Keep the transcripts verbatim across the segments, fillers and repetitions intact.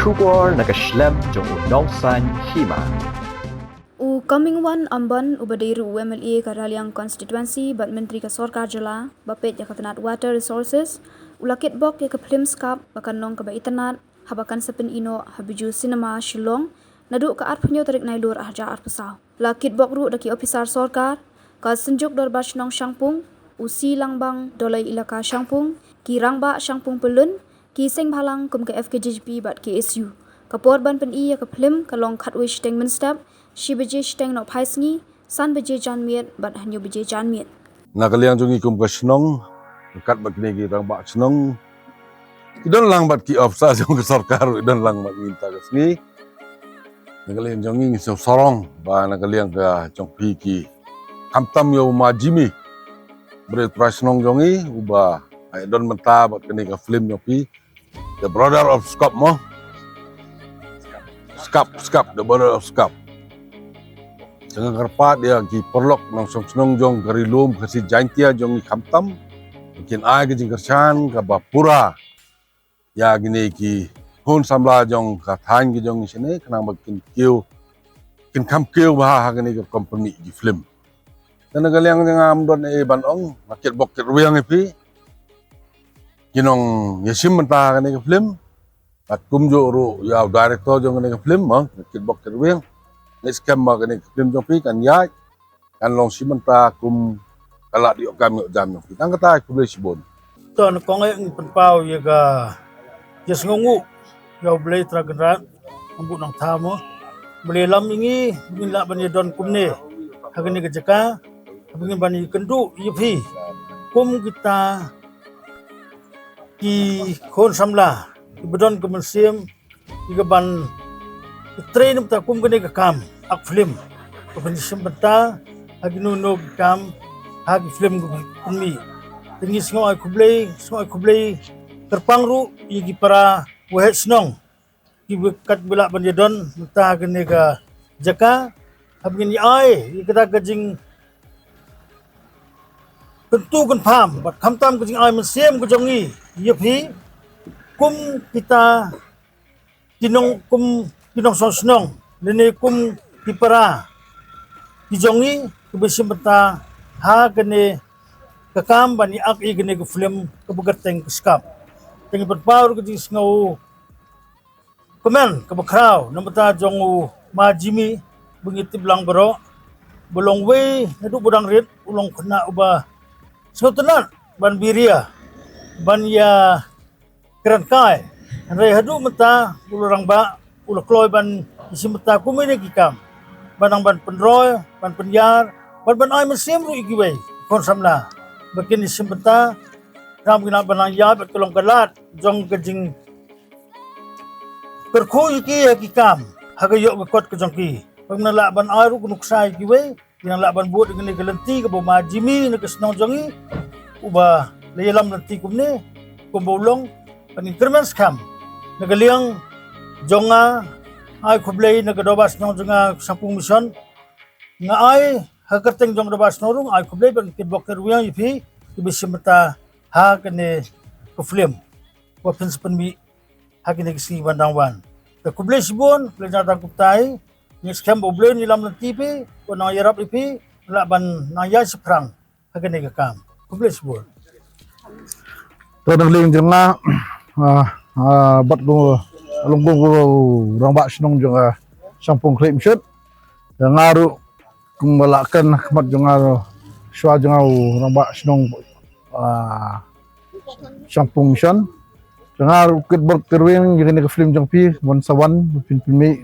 Khubor na ka shlem jong u Nongsaiñ Hima. U Comingone Ymbon, uba dei ruh u M L A ka Raliang Constituency bad Myntri ka Sorkar Jylla ba peit ïa ka tnat Water Resources, u la kitbok ïa ka phlim Skap ba kan long kaba itynnad haba kan sa pyni noh ha Bijou Cinema Shillong naduh ka arphew hynñiew tarik Nailur arhajar arphew saw. La kitbok ruh da ki ophisar sorkar, ka Synjuk Dorbar Shnong Shangpung, u C Langbang Doloi Elaka Shangpung, ki rangbah Shangpung Pyllun, ki seng bhalang kum ka F K J G P bad K S U. Ka por ban pyni ïa ka phlim ka long khatwei shiteng mynstep, shi baje shiteng nohphai sngi, san baje janmiet bad hynñiew baje janmiet. Na ka liang jong ngi kum ka shnong, kat bad kine ki rangbah shnong, ki don lang bad ki ophisar jong ka sorkar, ki don lang bad mynta ka sngi. Na ka liang jong ngi ngi sngewsarong ba na ka liang ka jong phi ki, khamtam ïa u Ma Jimmy, briew trai shnong jong ngi, uba ai don mynta bad kane ka phlim jong phi, The Brother of Skap mo. Skap, Skap, The Brother of Skap. Te nga kyrpad ïa ki paralok nongshong shnong jong ka Ri Lum Khasi Jaiñtia jong ngi khamtam, kin ai ka jingkyrshan kaba pura ïa kine ki khun samla jong ka thaiñ ka jong ngi shane, khnang ba kin kiew, kin kham kiew bha ha kane ka rukom pynmih ki phlim. Te na ka liang jong nga ym don ei ban ong, nga kitbok kitrwiang ïa phi ki nongïashim bynta kane ka phlim, bad kumjuh ruh ïa u director jong kane ka phlim, mo, nga kitbok kitrwiang. Nga skhem ba kane ka phlim jong phi kan ïaid, kan long shim bynta kum ka lad ïoh kam ïoh jam jong phi. Tang kata, khublei shibun. To, nyngkong eh ngi pynpaw ïa ka ïasngewnguh ïa U Blei Trai Kynrad, Nongbuh Nongthaw mo, ba la ïalam ïa ngi, ngin lah ban ïadon kumne ha kane ka jaka, ba ngin ban ïakynduh ïa phi kum kita ki khun samla kiba don ka mynsiem ïa ka ban trei na bynta kum kane ka kam ak phlim, ka ban shim bynta ha kino kino ki kam ha ki phlim ka ban pynmih. Te ngi sngew ai khublei, sngew ai khublei kyrpang ruh ïa ki para waheh shnong kiba kat ba lah ban ïadon mynta ha kane ka jaka, haba ngin ïa ai ïa kata ka jingkyntu kynpham bad khamtam ka jingai mynsiem ka jong ngi ïa phi kum kita ki nong, kum ki nongshong shnong lane kum ki para ki jong ngi kiba shim bynta ha kane ka kam ban ïa ak ïa kane ka phlim kaba kyrteng ka Skap. Te ngi pynpaw ruh ka jingsngew kmen kaba khraw na bynta jong u Ma Jimmy, ba ngi tip lang baroh ba long uwei naduh ba dang rit, u long khynnah uba sngewtynnat ban biria, ban ïakren kai. Hynrei haduh mynta u la rangbah, u la kloi ban ïashim bynta kum kine ki kam, ban nang ban pynroi, ban pynïar, ban, ban ai mynsiem ruh ïa kiwei ki khun samla ba kin ïashim bynta, khnang ba kin lah ban nang ïaid bad ka long ka lad jong ka jing kyrkhu ïa ki ha ki kam ha ka ïoh ka kot ka jong ki. Ba ngin lah ban ai ruh ka nuksa ïa kiwei, ngin lah ban bud ïa kane ka lynti kaba u Ma Jimmy na ka shnong jong ngi uba la ïalam lynti kumne, kumba u long. Ba ngin kyrmen skhem na ka liang jong nga, ai khublei na ka dorbar shnong jong nga Shangpung Mission. Nga ai ha ka kyrteng jong ka dorbar shnong ruh, nga ai khublei bad nga kitbok kitrwiang ïa phi kiba shim bynta ha kane ka phlim ba phin sa pynmih ha kine ki sngi ban dang wan. Te khublei shibun, khublei na tang kumtai. Ngi skhem ba U Blei un ïalam lynti phi, un nang ïarap ïa phi, lah ban nang ïaid shaphrang ha kane ka kam. Khublei shibun. Te na ka liang jong nga, ah, ah, bad ko long ko rangbah shnong jong nga Shangpung Khlei Mshut. Te nga ruh kumba la kren ha khmat jong nga, shuwa jong nga u rangbah shnong, ah, Shangpung Mission. Te nga ruh kitbok kitrwiang ïa kane ka phlim jong phi, Ban Sa Wan, ba phin pynmih.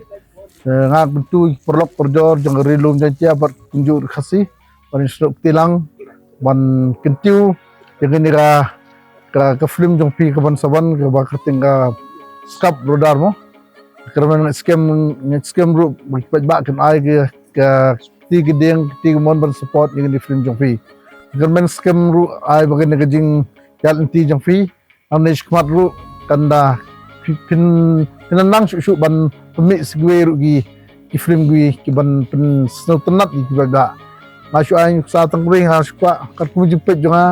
Te nga kyntu ïa ki paralok parajor jong ka Ri Lum Jaiñtia bad kumjuh Ri Khasi, ban sdang kti lang ban kyntiew ïa kane ka, ka, ka phlim jong phi ka Ban Sa Wan, kaba kyrteng ka Skap, Brother mo. Kyrmen nga skhem, nga skhem ruh ba ki paidbah kin ai ka, ka kti ka dieng, ka kti ka mon ban support ïa kane ka phlim jong phi. Kyrmen skhem ruh ai ba kane ka jingïaid lynti jong phi, hangne shakhmat ruh kan da phi-, phin, phin nang shuh shuh ban pynmih sa kiwei ruh ki, ki phlim kiwei ki ban pynsngewtynnat ïa ki paidbah. Nga shu ai nuksa tang kawei, nga shu kwah, katkum ka jingpeit jong nga,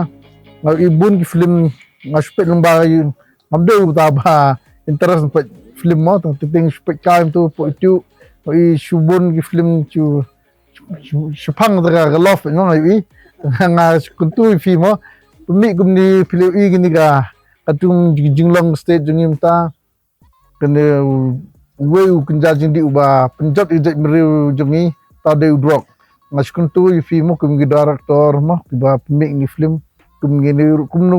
nga ïohi bun ki phlim, nga shu peit lyngba, ngam dei uta ba interest peit film mo, tang titing shu peit kai tu po itu, mo i shu bun ki film shu shu- shu pang ta ka love mo i. Nga shu kyntu ïa phi mo, pynmih kumne phi leh i kine ka, ka tung jinglong state jong ngi mynta. Kane uwei u kynja jingdih uba pynjot ïa jaitbynriew jong ngi ta dei u drok. Nga shu kyntu ïa phi mo kum ki director mo kiba pynmih ngi film, kum ngi ne ruh kumno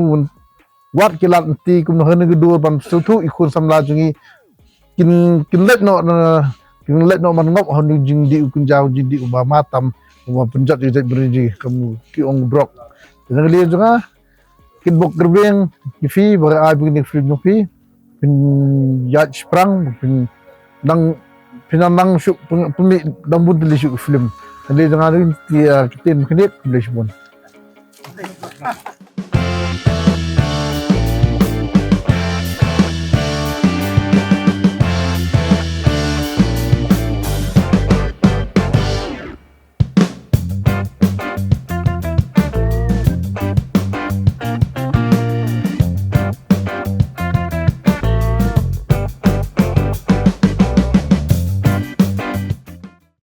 wat ki lad nti kumno hane ka dur ban sngewthuh ïa khun samla jong ngi. Kin kin leit noh na kin leit noh man ngop ha u jingdih u kynja u jingdih uba ma tam uba pynjot ïa jaitbynriew jong ngi kum ki ong u drok. Te na ka liang jong nga kitbok kyrpeng ïa phi ba ai ba kine film jong phi phin ïaid shaphrang phin nang phin nang shu pynmih dang bun tylli shu film. Ka liang jong nga ri ki ktien khyndiat khublei shibun.